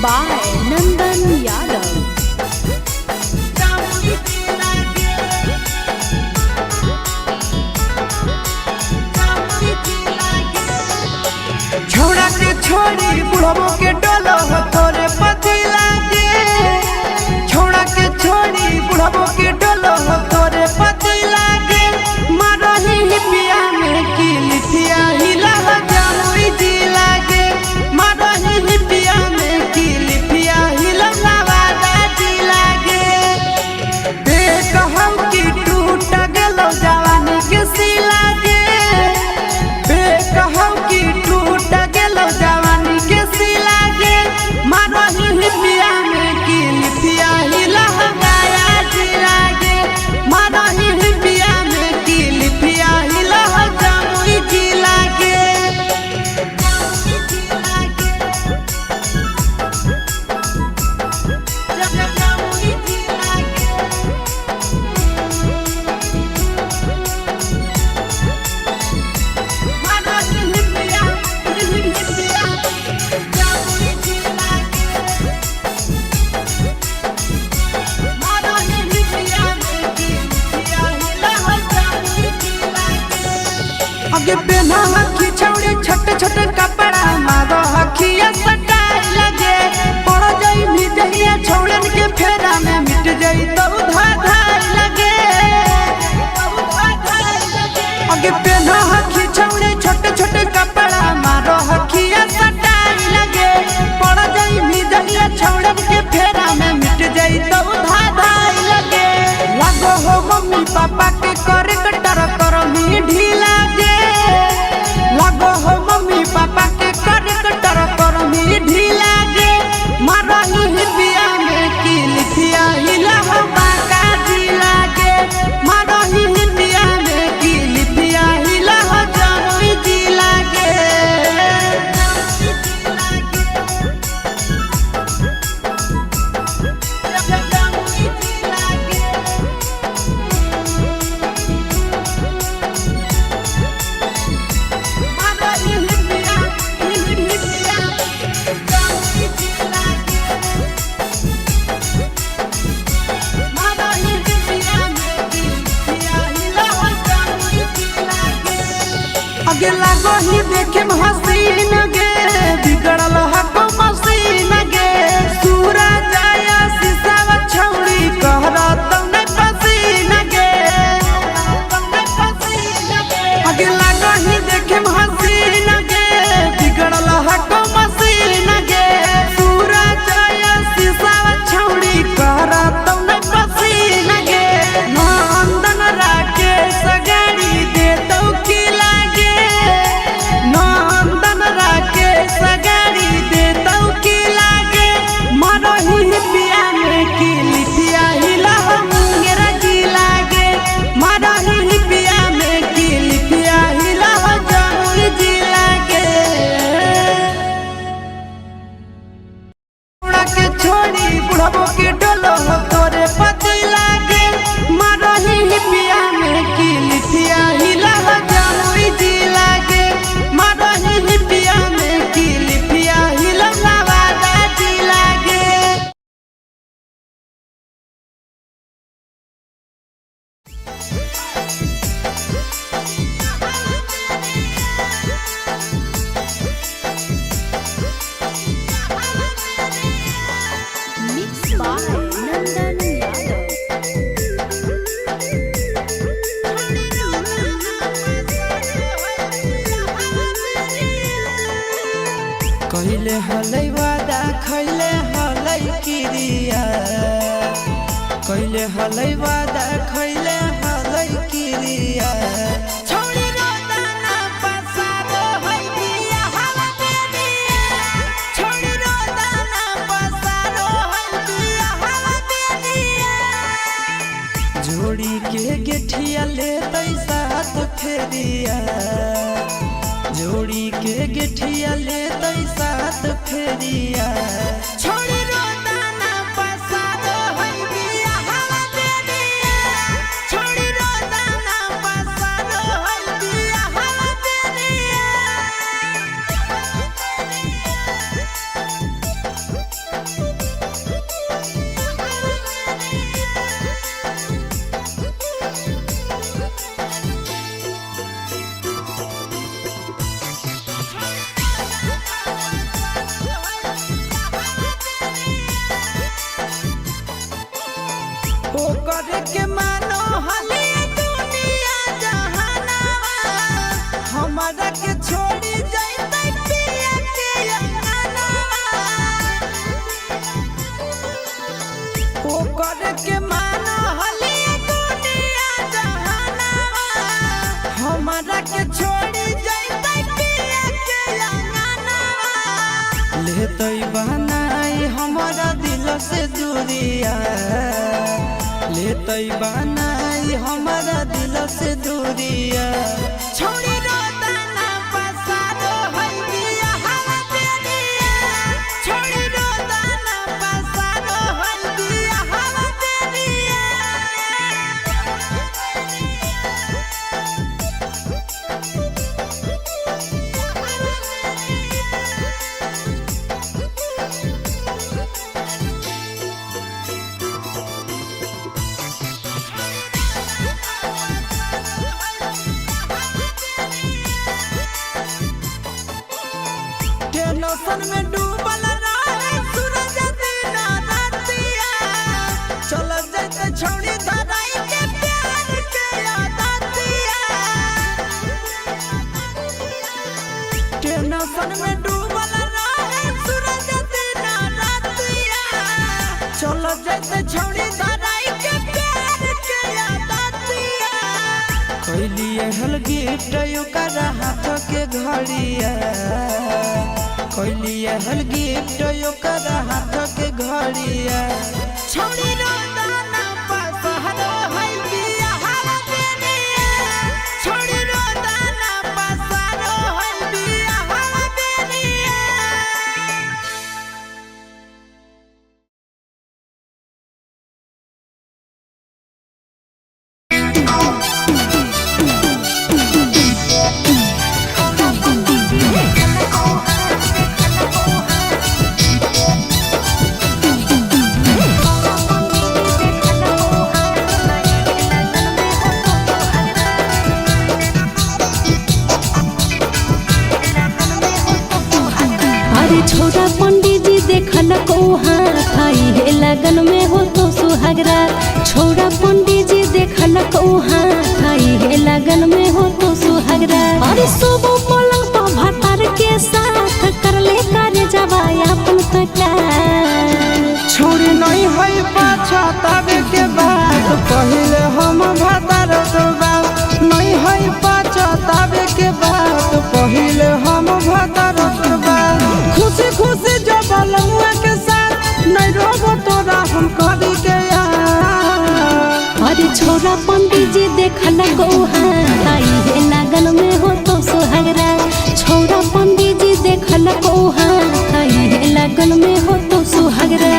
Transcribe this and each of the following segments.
by Nandan Yadav. छोड़ा के छोड़ी बुढ़बो के डोलो हो तोरे पति लागे। छोड़ा के छोड़ी बुढ़बो के डोलो हो तोरे पति लागे। मारही हिपिया में की लिखिया हिला हो जामुई जी लागे। मारही हिपिया में की लिखिया हिला नवादा जी लागे। देख हम की टूट गेलो जवानी के सिला गे। कहौ कि टूट गेलो जवानी के सिला गे। मारही हिपिया में की लिपिया हिला हो गया जिला गे। मारही हिपिया में की लिपिया हिला हो जमुई जिला गे। जमुई जिला गे। अगे पेना हखी छौड़ी छोटे छोटे कपड़ा मारो हखिया सटाई लगे। पड़ जाई भी जहिया छौड़न के फेरा में मिट जाई तो धाधाई लगे। अगे पेना हखी छौड़ी छोटे छोटे कपड़ा मारो हखिया सटाई लगे। पड़ जाई भी जहिया छौड़न के फेरा में मिट जाई तो धाधाई लगे। लागो हो मम्मी पापा के करे कटर करमी ढीला गे। लागो हो मम्मी पापा के करे कटर करमी ढीला गे। मारही हिपिया में की लिखिया हिला हो बाका जिला गे। मारही हिपिया में की लिखिया हिला हो जमुई जिला गे। जमुई जिला गे। अगे लागो ही देखे हसीन गे, बिगड़ल हको मसीन गे। सूरज आया शीशावा छौड़ी कहरा तौने पसीन गे। अगे लागो ही देखे हसीन गे, बिगड़ल हको मसीन गे। सूरज आया शीशावा छौड़ी कहरा तौने पसीन गे। नंदन राकेश गाड़ी दे तो की लागे। नंदन राकेश गाड़ी दे तो की लागे। मारही हिपिया में की लिपिया हिला हो मुंगेर जी लागे। मारही हिपिया में की लिपिया हिला हो जमुई जी लागे। छोड़ा के छोड़ी बुढ़बो के डोलो हो तोरे पति लागे। मारही हिपिया में की लिखिया हिला हो जमुई जी लागे। मारही हिपिया में की लिखिया हिला नवादा जी लागे। Mixed by Nandan Yadav. कहिले हलै वादा खैले हलै किरिया। कहिले हलै वादा खैले हलै किरिया। छौड़ी रोदाना पसारो है बिया हला बेबिया। छौड़ी रोदाना पसारो है बिया हला बेबिया। जोड़ी के गेठिया ले सात फेरिया। जोड़ी के गेठिया ले सात फेरिया। छोड़ी रोदाना पसारो है बिया हला बेबिया। छोड़ी रोदाना पसारो है बिया हला बेबिया। ओकर के मानो हले दुनिया जहानावा, हमारा के छोड़ी जइतै पिया के अंगनावा। ओकर के मानो हले दुनिया जहानावा, हमारा के छोड़ी जइतै पिया के अंगनावा। लेतै बनाई हमारा दिल से दूरिया, लेतै बनाई हमारा दिल से दूरिया। छोड़ी रोदाना पसारो है बिया हवा बेरिया, छोड़ी रोदाना पसारो है बिया हवा बेरिया। टेंशन में डूबल रहे सूरज दिन रातिया, चल जाते छोड़ी धराई के प्यार के आदतिया। टेंशन में डूबल रहे सूरज दिन रातिया, चल जाते छोड़ी धराई के प्यार के आदतिया। कैलिए हल गिफ्ट ओकरा हाथ के घड़िया, कैलिए हल गिफ्ट ओकरा हाथ के घड़िया। छोड़ी रोदाना पसहरो है बिया हवा बेरिया, छोड़ी रोदाना पसहरो है बिया हवा बेरिया। अरे छोरा पंडित जी देखल को हाथ आई हे लगन में हो तो सुहागरा। छोरा पंडित जी देखल को हाथ आई हे लगन में हो तो सुहागरा। अरे सोबो पलंग पर भातार के साथ कर ले कार्य जवाया अपन तका। छोड़ी नहीं है पाछा ताबे के बाद, पहले हम भातार बाप। नहीं है पाछा ताबे के बाद, पहले हम भातार बाप। खुशी खुशी जब लमुआ के साथ नहीं रोबो तोरा हम करी के यार। अरे छोरा पंडित जी देखल को हाथ आई हे लगन में हो तो सुहागरा। छोरा पंडित जी देखल को हाथ आई हे लगन में हो तो सुहागरा।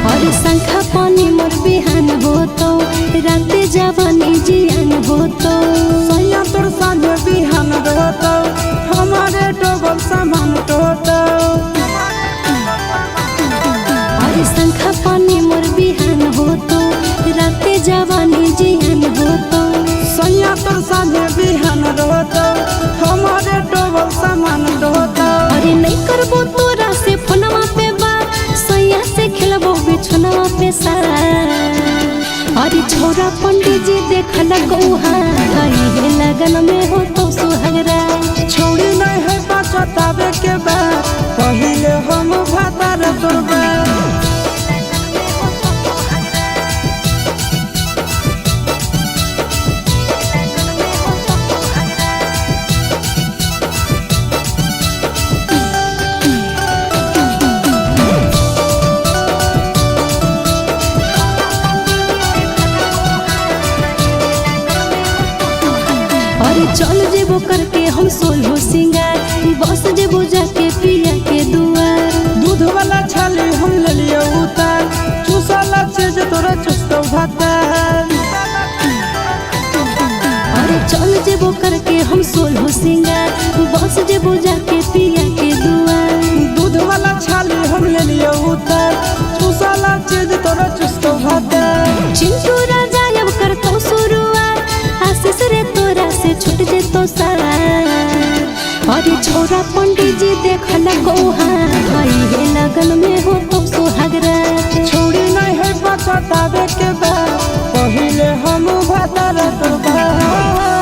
और शंखा पानी मोर बिहान हो तो रात जवानी जियान हो तो। सैया तोर साँझ बिहान रहतो, हमारे टोबल सामान टोतो। और शंखा पानी मोर बिहान हो तो रात जवानी जियान हो तो। सैया तोर साँझ बिहान रहतो, हमारे टोबल सामान टोतो। अरे नहीं करबो तोरा से फोनवा पे बात, सैया से खेलबो बिछनवा पे साथ। अरे छोरा पंडित जी देखल गौहा आई हे लगन में हो तो सुहागरा। छोड़ी नहीं है पछतावे के बाद, पहले हम भातार तोर बाप। अरे चल जेबो करके हम सोलहो सिंगार, बस जेबो जाके पिया के दुआर। दूध वाला छाली हम ले लियो उतार, चूसला चीज तोरा चुस्तो भातार। अरे चल जेबो करके हम सोलहो सिंगार, बस जेबो जाके पिया के दुआर। चिंटू राजा अब करतो शुरुआत, आशीष रे तोरा से छूट जेतो साथ। अरे छोरा पंडित जी देखल कौहा हे लगन में हो तो सुहागरात। छौड़ी नहीं है पछतावे के बा, पहिले हम भतर तो बा।